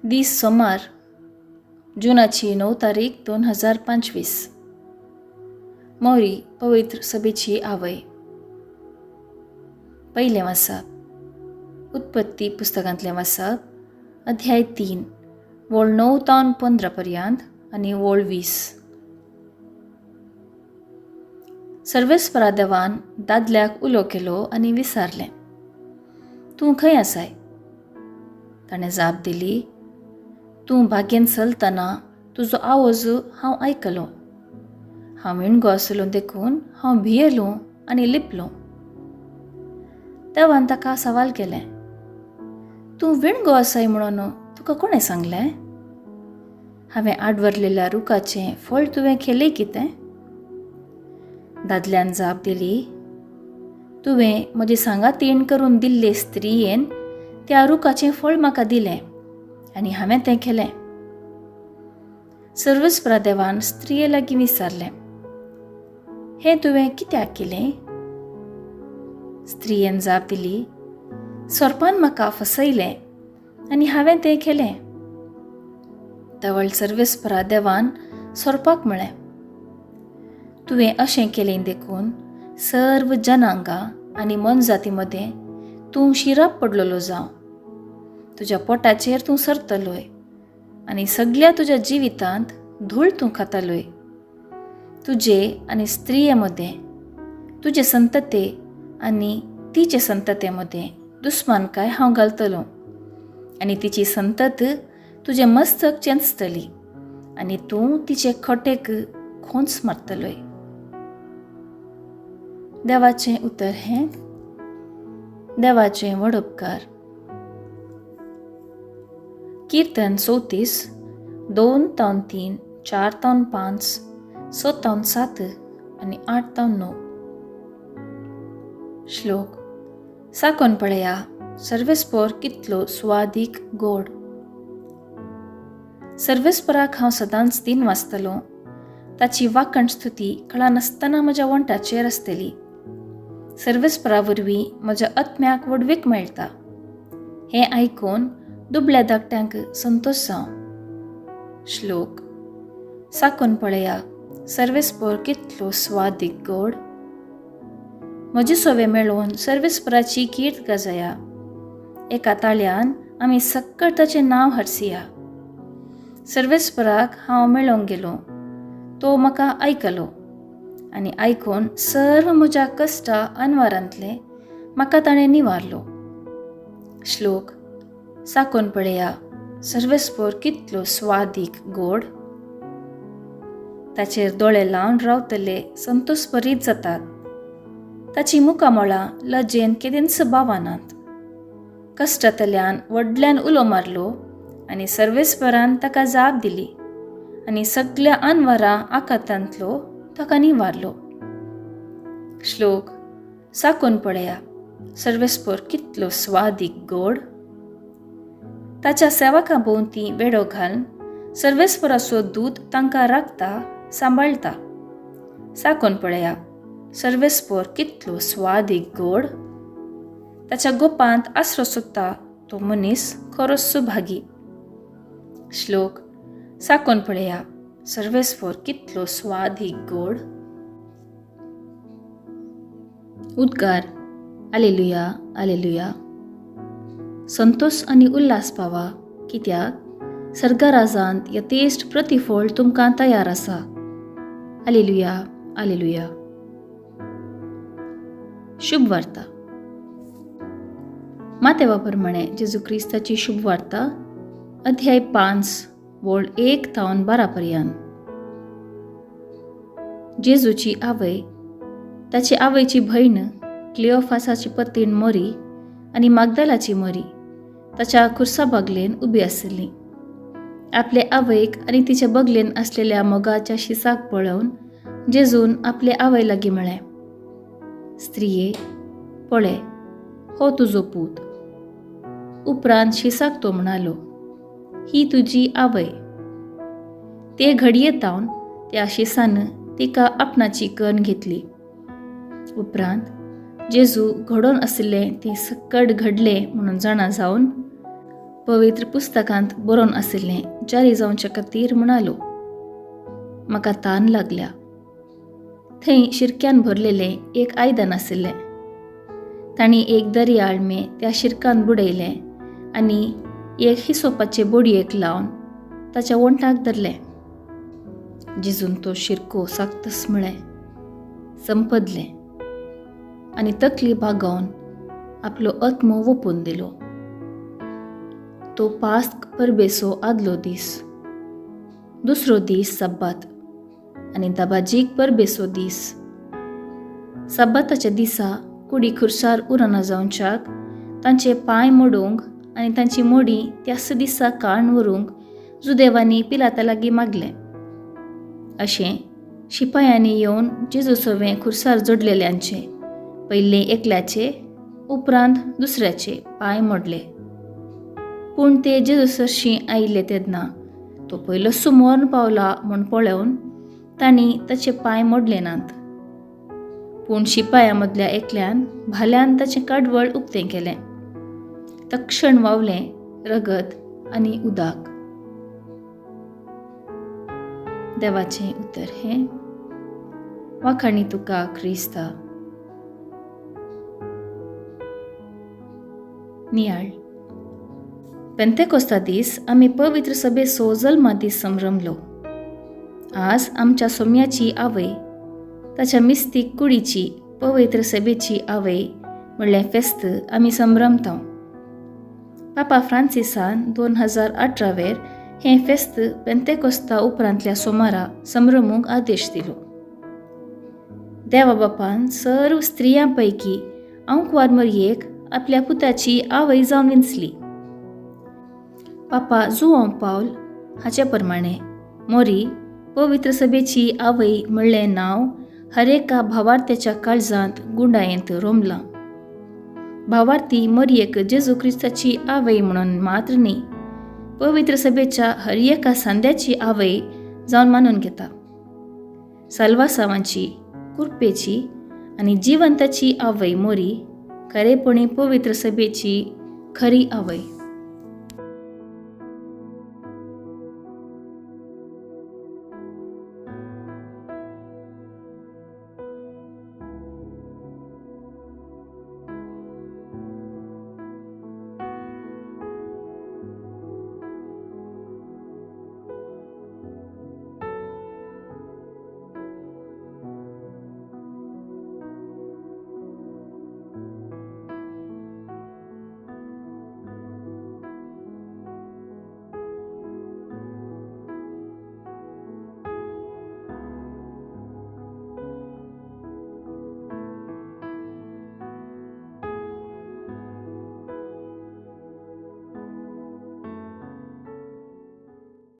दीस सोमार, जुनाची 9 तारीख 2025. मोरी पवित्र सभेची आवय. पयलें वाचप उत्पत्ती पुस्तकांतलें वाचप, अध्याय 3, वळ 9 तावन 15 पर्यंत आनी वळ 20. सर्वेस्परा देवान दादल्याक उलो केलो आनी विचारलें, तूं खंय आसाय? ताणें जाप दिली, तूं बागेन चलतना तुजो आवाज हांव आयकलो. हांव विणगो आसलो देखून हांव भियेलो आनी लिपलो. देवान ताका सवाल केलें, तूं विणगो आसाय म्हणून तुका कोणें सांगलें? हांवें आडवरलेल्या रुखाचें फळ तुवें खेलें कितें? दादल्यान जाप दिली, तुवें म्हजी सांगातीण करून दिल्ले स्त्रियेन त्या रुखाचें फळ म्हाका दिलें आनी हांवें तें केलें. सर्वेस्परा देवान स्त्रिये लागीं विचारलें, हें तुवें कित्याक केलें? स्त्रियेन जाप दिली, सोरपान म्हाका फसयलें आनी हांवें तें केलें. तवळ सर्वेस्परा देवान सोरपाक म्हळें, तुवें अशें केलें देखून सर्व जनांगां आनी मोनजाती मदें तूं शिराप पडलेलो जावं. तुज्या पोटाचेर तूं सरतलोय आनी सगल्या तुज्या जिवितांत धूळ तूं खातलोय. तुजे आनी स्त्रिये मदें, तुजे संतते आनी तिचे संतते मदें दुस्मानकाय हांव घालतलो आनी तिची संतत तुजें मस्तक चेंचतली आनी तूं तिचे खटेक खोंच मारतलोय. देवाचें उतर हें देवाचें व्हड उपकार. कीर्तन 34, 2 तावन 3, 4 तावन 5, 6 तावन 7 आनी 8 तावन 9. श्लोक. साकोन पळया सर्वेस्पोर कितलो सुवादीक गोड. सर्वेस्पराक हांव सदांच दिन वाचतलो. ताची वाकण स्तुती कळनासतना म्हज्या वंटाचेर आसतली. सर्वेस्परा वरवीं म्हज्या आत्म्याक व्हडवीक मेळटा. हें आयकून दुबळ्या धाकट्यांक संतोश जावं. श्लोक. साकून पळया सर्वेस्पोर कितलो स्वादीक गोड. म्हजे सोवे मेळोवन सर्वेस्पराची कीर्त गाजया. एका ताळ्यान आमी सक्कड ताचें नांव हरसिया. सर्वेस्पराक हांव मेळोंक गेलो, तो म्हाका आयकलो आनी आयकून सर्व म्हज्या कश्टा अनवारांतले म्हाका ताणें निवारलो. श्लोक. साकून पळया सर्वेस्पोर कितलो स्वादीक गोड. ताचेर दोळे लावन रावतले संतोषभरीत जातात. ताची मुखामळां लजेन केदींच बावनात. कश्टांतल्यान व्हडल्यान उलो मारलो आनी सर्वेस्परान ताका जाप दिली आनी सगल्या अनवरा आकांतांतलो ताका निवारलो. श्लोक. साकून पळया सर्वेस्पोर कितलो स्वादीक गोड. ताच्या सेवकां भोंवती वेडो घालून सर्वेस्पराचो दूत तांकां राखता सांबाळटा. साकून पळया सर्वेस्पोर कितलो स्वादीक गोड. ताच्या गोपांत आसरो सोदता तो मनीस खरोच सुभागी. श्लोक. साकून पळया सर्वेस्पोर कितलो स्वादीक गोड. उद्गार. आलेलुया, आलेलुया. संतोष आनी उल्हास पावा, कित्याक सर्गराजांत यथेश्ट प्रतिफळ तुमकां तयार आसा. आलेलुया, आलेलुया. शुभ वार्ता. मातेवा प्रमाणे जेजू क्रिस्ताची शुभ वार्ता, अध्याय 5, वळ 1 तावन 12 पर्यंत. जेजूची आवय, ताची आवयची भयण, क्लिओफासाची पतीण मोरी आनी मागदालाची मोरी ताच्या खुर्सा बगलेन उबी आशिल्ली. आपले आवयक आनी तिच्या बगलेन आसलेल्या मोगाच्या शिसाक पळोवन जेजून आपले आवय लागीं म्हळें, स्त्रिये पळय, हो तुजो पूत. उपरांत शिसाक तो म्हणालो, ही तुजी आवय. ते घडये तावन त्या शिसान तिका आपणाची कन्न घेतली. उपरांत जेजू घडोवन आशिल्लें तें सक्कड घडलें म्हणून जाणा जावन पवित्र पुस्तकांत बरोवन आशिल्लें जारी जावचे खातीर म्हणालो, म्हाका तान लागल्या. थंय शिरक्यान भरलेलें एक आयदन आशिल्लें. तांणी एक दर्या आळमे त्या शिरकान बुडयलें आनी एक हिसोपाचे बोडयेक लावन ताच्या ओंठाक धरलें. जेजून तो शिरको साकतस म्हळें, संपदलें आनी तकली बागोवन आपलो आत्मो वोपून दिलो. तो पास्क परबेचो आदलो दीस, दुसरो दीस सब्बात आनी दबाजीक परबेचो दीस. सब्बाताच्या दिसा कुडी खुर्सार उरना जावच्याक तांचे पांय मोडूंक आनी तांची मोडी त्याच दिसा काण व्हरूंक जुदेवांनी पिलाता लागीं मागलें. अशें शिपायांनी येवन जेजू सवें खुर्सार जोडलेल्यांचे पयलें एकल्याचे उपरांत दुसऱ्याचे पांय मोडले. पूण ते जेजू सरशीं आयिल्ले तेन्ना तो पयलो सुमोर्न पावला म्हूण पळोवन तांणी ताचे पांय मोडले नात. पूण शिपाया मदल्या एकल्यान भाल्यान ताचें काडवळ उक्तें केलें. तक्षण वावलें रगत आनी उदक. देवाचें उतर हें. वाखाणी तुका क्रिस्ता. नियाळ. पेंतेकोस्ता दीस आमी पवित्र सभेचो जल्मा दीस संभ्रमलो. आज आमच्या सोम्याची आवय, ताच्या मिस्तीक कुडीची पवित्र सभेची आवय म्हणलें फेस्त आमी संभ्रमता. पापा फ्रांसिसान 2018 हें फेस्त पेंतेकोस्ता उपरांतल्या सोमारा संभ्रमूंक आदेश दिलो. देवा बापान सर्व स्त्रियां पैकी आंकवार मरयेक आपल्या पुताची आवय जावन विंचली. पापा जुआंव पावल हाचे प्रमाणे मोरी पवित्र सभेची आवय म्हणलें नांव हरेका भावार्थ्याच्या काळजांत गुंडायेंत रोमलां. भावार्थी मरयेक जेजू क्रिस्ताची आवय म्हणून मात्र न्ही, पवित्र सभेच्या हर एका सांद्याची आवय जावन मानून घेता. साल्वासावांची, कुरपेची आनी जिवंताची आवय मोरी खरेपणी पवित्र सभेची खरी आवय.